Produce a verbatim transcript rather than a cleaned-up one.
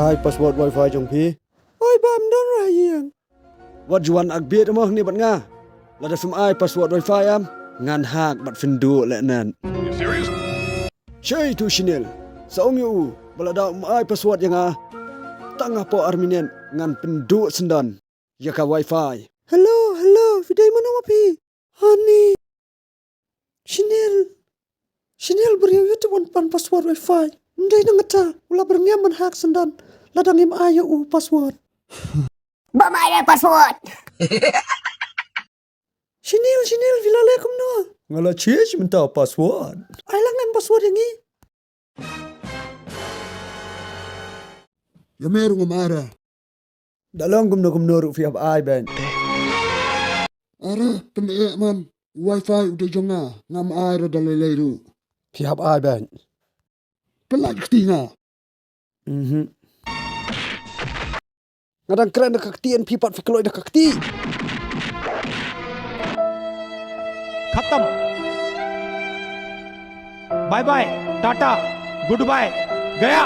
Ai password wifi jong phi. Oi bam don ra ïeng. Wat ju wan ak biet mo hangne bad nga. Lada phim ai password wifi am, ngan hack bad phin duh lehnen. Shei tu Shinil. Sa ong ïa u ba lada um ai password ïa nga, tang hapoh ar minit ngan pynduh syndon ïa ka wifi. Hello, hello, phi dei mano ma phi? Honey. Shinil. Shinil briew ïa te wan pan password wifi. Ym dei na ngata, u la byrngem ban hack syndon lada ngim ai ïa u password. Bam ai ïa password. Shinil, Shinil, phi la leh kumno? Nga la change mynta password. Ai lang ngan password ïa ngi. Ïa me ruh ngam ai re. Da long kumno kumno ruh phi hap ai beit. Are pyneh man, wifi u dei jong nga, ngam ai re da lei lei ruh. Phi hap ai beit. Pynlait kti nga. Mhm. Nga dang kren da ka kti, phi pat phi kloi da ka kti. Khatam. Bye bye. Tata. Goodbye. Gaya.